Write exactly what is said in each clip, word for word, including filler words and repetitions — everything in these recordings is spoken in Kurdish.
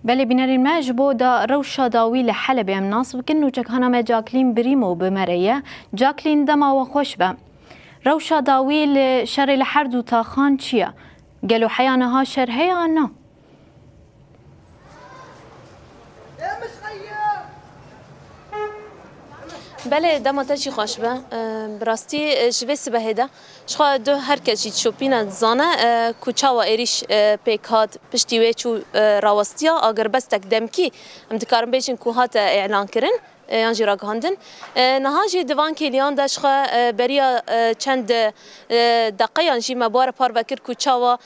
Belê bînerên me, ji bo da rewşa dawî li Helebê em nas bikin, nûçekhana me Jacqueline Brîmo bi me re ye. Jacqueline, dema we xweş be. Rewşa dawî li şerê li her du taxan çi ye? Gelo heya niha şer heye an na? Belê, dema te jî xweş be. Bi rastî, ji vê sibehê de, ji xwe du her kes jî dişopîne, dizane, ku çawa êrîş pêk hat, piştî wê çû rawestiya agirbestek demkî, em dikarin bêjin ku hate îlan kirin, yan jî ragihandin. Niha jî di van kêliyan de, ji xwe beriya çend deqeyan jî me bi we re parve kir ku çawa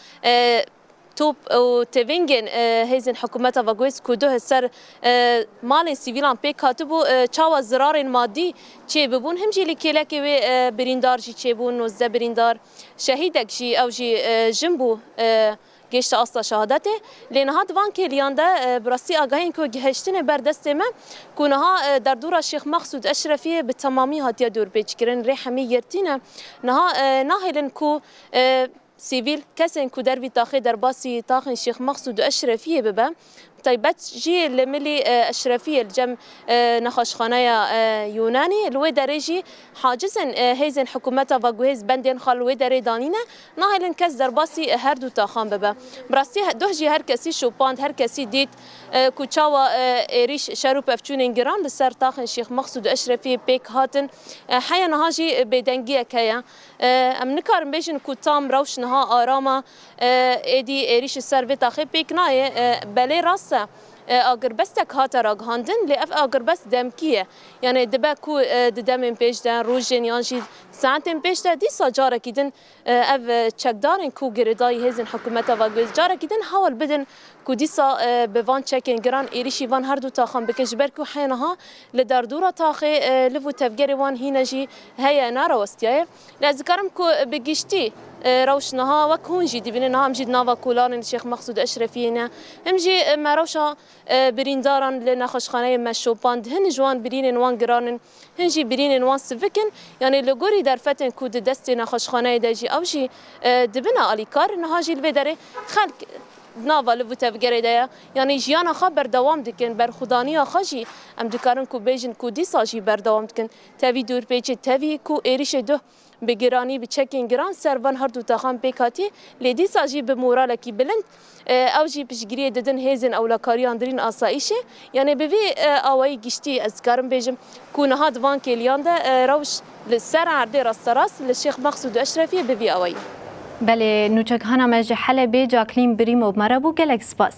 top û tevîngên, e, hêzên hikûmeta veguhêz ku duh ser, e, malên sivîlan pêk hatibû, e, çawa zirarên madî çêbibûn. Him jî li kêlekê wê, e, birîndar jî çêbûn, nozdeh birîndar, şehîdek jî, ew jî, e, jin bû, e, gêşte asta şehadetê. Lê niha di van kêliyan de, e, bi rastî agahiyên ku gihiştine ber destê me, ku niha, e, derdora Şêx Mexsûd Eşrefiyê bi temamî hatiye dorpêçkirin, rê hemî girtî ne. Niha, e, nahêlin ku, e, sivîl, kesên ku dervî taxê derbasî taxên Şêx Mexsûd û Eşrefiyê bibe, taybet jî li milî, e, Eşrefiyê li cem, e, nexweşxaneya, e, Yûnanê, li wê derê jî hacizên, e, hêzên hikûmeta veguhêz bendên xwe li wê derê danîne, nahêlin kes derbasî, e, her du taxan bibe. Bi rastî he-, doh jî her kesî şopand, her kesî dît, e, ku çawa, e, êrîş, şer û pevçûnên giran li ser taxên Şêx Mexsûd û Eşrefiyê pêk hatin. E, heya niha jî bêdengiyek heye. E, em nikarin bêjin ku tam rewş niha aram e, e, êdî êrîş li ser vê taxê pêk nayê. E, belê rast e, e, agirbestek hate ragihandin, lê ev agirbest demkî ye. Yanê dibe ku, e, di demên pêş de, rojên yan jî saetên pêş de dîsa carekî din, e, ev, e, çekdarên ku girêdayî hêzên hikûmeta veguhêz carekî din hewl bidin ku dîsa, e, bi van çekên giran êrîşî van her du taxan bike, ji ber ku heye niha li derdora taxê, e, liv û tevgerê wan hîne jî heye, narawestiyaye. Lê ez dikarim ku bi giştî, e, rewş niha wek hûn jî dibînin, niha em jî di nava kolanên Şêx Mexsûd Eşrefiyê ne. Him jî, e, me rewşa, e, birîndaran li nexweşxaneyê me şopand. Hin ji wan birînên wan giran in. Hin jî birînên wan sivik in, yanî li gorî derfetên ku di destê nexweşxaneyê de jî ew jî, e, dibine alîkar, niha jî li vê derê xelk di nava liv û tevgerê de ye. Yanî jiyana xwe berdewam dikin, berxwedaniya xwe jî em dikarin ku bêjin ku dîsa jî berdewam dikin. Tevî dorpêçê, tevî ku êrîşê duh bi giranî, bi çekên giran ser van her du taxan pêk hatî, lê dîsa jî bi moralekî bilind, e, ew jî piştgiriyê didin hêzên ewlekariya hundirîn asayîşê. Yanê bi vî, e, awayî giştî ez dikarim bêjim ku niha di van kêliyan de, e, rewş li ser erdê rasterast li Şêx Mexsûd û Eşrefiyê bi vî awayî. Belê, nûçekhana me ji Helebê Jacqueline Brîmo bi me re bû. Gelek spas.